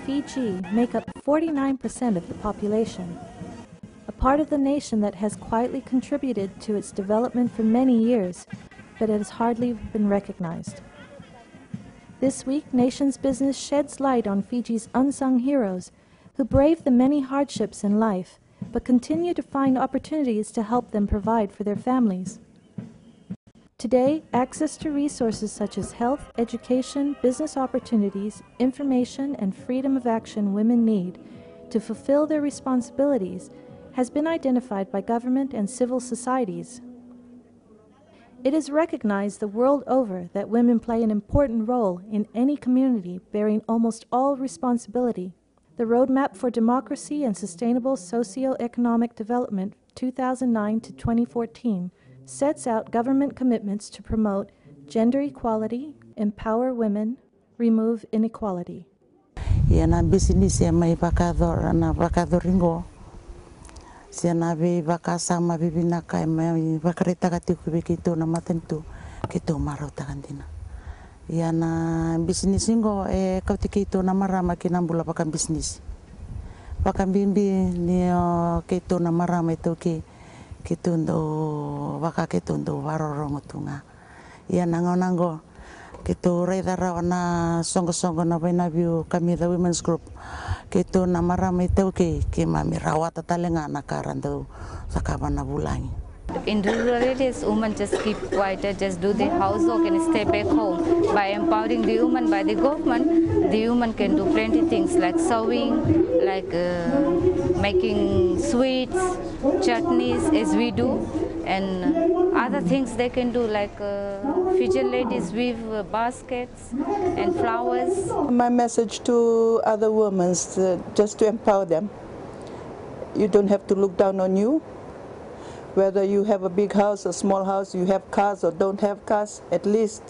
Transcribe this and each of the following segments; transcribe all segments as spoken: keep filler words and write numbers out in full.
Fiji make up forty-nine percent of the population, a part of the nation that has quietly contributed to its development for many years, but it has hardly been recognized. This week, Nation's Business sheds light on Fiji's unsung heroes who brave the many hardships in life but continue to find opportunities to help them provide for their families. Today, access to resources such as health, education, business opportunities, information, and freedom of action women need to fulfill their responsibilities has been identified by government and civil societies. It is recognized the world over that women play an important role in any community, bearing almost all responsibility. The Roadmap for Democracy and Sustainable Socio-Economic Development two thousand nine to twenty fourteen sets out government commitments to promote gender equality, empower women, remove inequality. Ia na bisinisi e mai vakayacora, na vakayacori qo, se na veivakasama vivinaka e mai vakaraitaka tiko vei keitou na matanitu, keitou marautaka dina. Ia na bisinisi qo e kauti keitou na marama ki na bula vakabisinisi. Vakabibi ni o keitou na marama iTaukei, keitou dau vaka keitou dau vakarorogo tu ga. Ia na gauna qo keitou raica rawa na soqosoqo na Vainaviu Kamica Women's Group, keitou na marama iTaukei, keimami rawata tale ga na ka ra dau cakava na vulagi. In rural areas, women just keep quiet, just do the housework and stay back home. By empowering the woman by the government, the woman can do plenty things like sewing, like uh, making sweets, chutneys as we do, and other things they can do like uh, Fijian ladies weave uh, baskets and flowers. My message to other women is uh, just to empower them. You don't have to look down on you. Whether you have a big house, a small house, you have cars or don't have cars, at least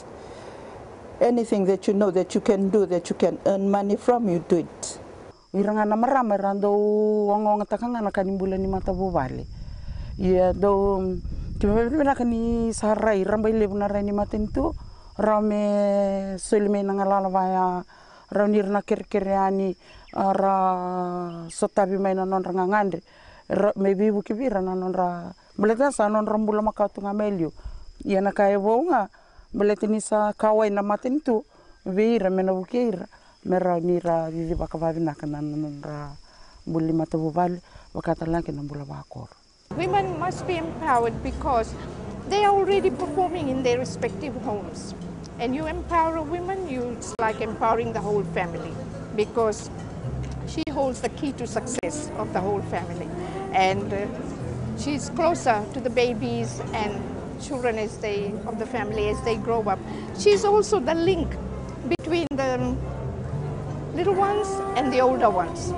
anything that you know that you can do, that you can earn money from, you do it. Ira ga na marama era dau ogaogataka ga na ka ni bula ni matavuvale. Ia dau kevaka vinaka ni sa rai, rabailevu na rai ni matanitu, rawa me soli mai na galala vaya, rawa ni ra na kerekere yani, a, ra sotavi mai na nodra gagadre, ra, me veivuke vei ira na nodra, baleta sa nodra bula makawa tu ga mai liu. Ia na ka e vou ga, baleta ni sa kauwai na matanitu vei ira me na vukei ira me rawa ni ra cici vakavavinaka na nodra bula ni matavuvale, vaka tale ga kina na bula vakoro. Women must be empowered because they are already performing in their respective homes. And you empower a woman, you, it's like empowering the whole family because she holds the key to success of the whole family. And uh, she's closer to the babies and children as they of the family as they grow up. She's also the link between the little ones and the older ones.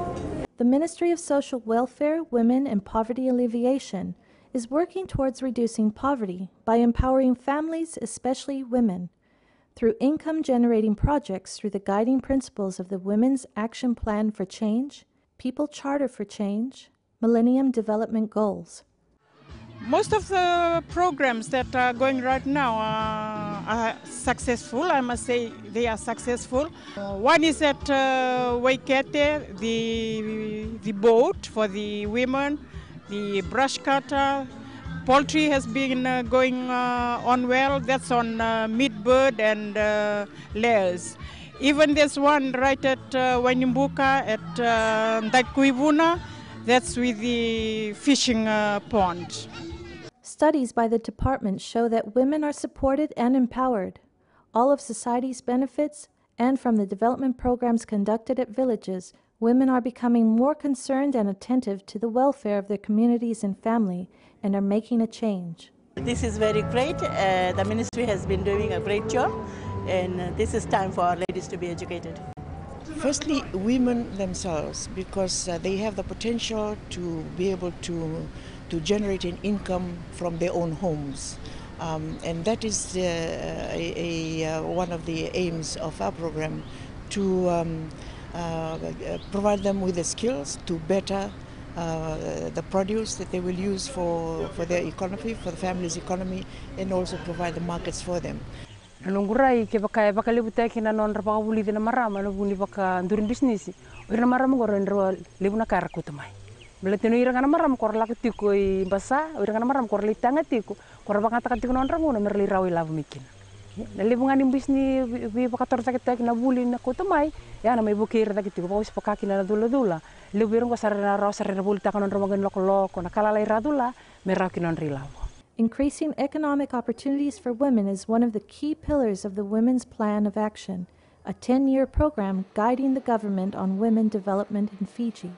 The Ministry of Social Welfare, Women and Poverty Alleviation is working towards reducing poverty by empowering families, especially women, through income-generating projects through the guiding principles of the Women's Action Plan for Change, People Charter for Change, Millennium Development Goals. Most of the programs that are going right now are, are successful. I must say they are successful. Uh, one is at uh, Waikete, the, the boat for the women, the brush cutter. Poultry has been uh, going uh, on well. That's on uh, meat bird and uh, layers. Even there's one right at uh, Wainibuka at uh, Daikuivuna. That's with the fishing uh, pond. Studies by the department show that women are supported and empowered. All of society's benefits and from the development programs conducted at villages, women are becoming more concerned and attentive to the welfare of their communities and family and are making a change. This is very great. Uh, the ministry has been doing a great job, and uh, this is time for our ladies to be educated. Firstly, women themselves, because uh, they have the potential to be able to, to generate an income from their own homes. Um, and that is uh, a, a, uh, one of the aims of our program, to um, uh, uh, provide them with the skills to better uh, the produce that they will use for, for their economy, for the family's economy, and also provide the markets for them. Na noqu rai, kevaka e vakalevutaki na nodra vakavulici na marama ena vuku ni vakaduri bisinisi, o ira na marama oqo era levu na ka era kauta mai. Baleta ni o ira ga na marama ko ra lako tiko i basa, o ira ga na marama ko ra lai taga tiko, ko ra vakayagataka tiko na nodra gauna me ra lai rawa ilavo mai kina. Na levu ga ni bisinisi vei, veivakatorocaketaki na vuli na kauta mai, ya na mai vukei ira cake tiko, vakauasivi vaka kina na culacula. Levu vei ira oqo sa ra na rawa sara era volitaka na nodra waqa ni lokoloko, na ka lalai era cula, me rawa kina nodra ilavo. Increasing economic opportunities for women is one of the key pillars of the Women's Plan of Action, a ten-year program guiding the government on women development in Fiji.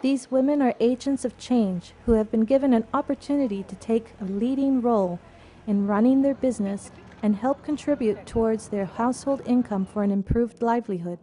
These women are agents of change who have been given an opportunity to take a leading role in running their business and help contribute towards their household income for an improved livelihood.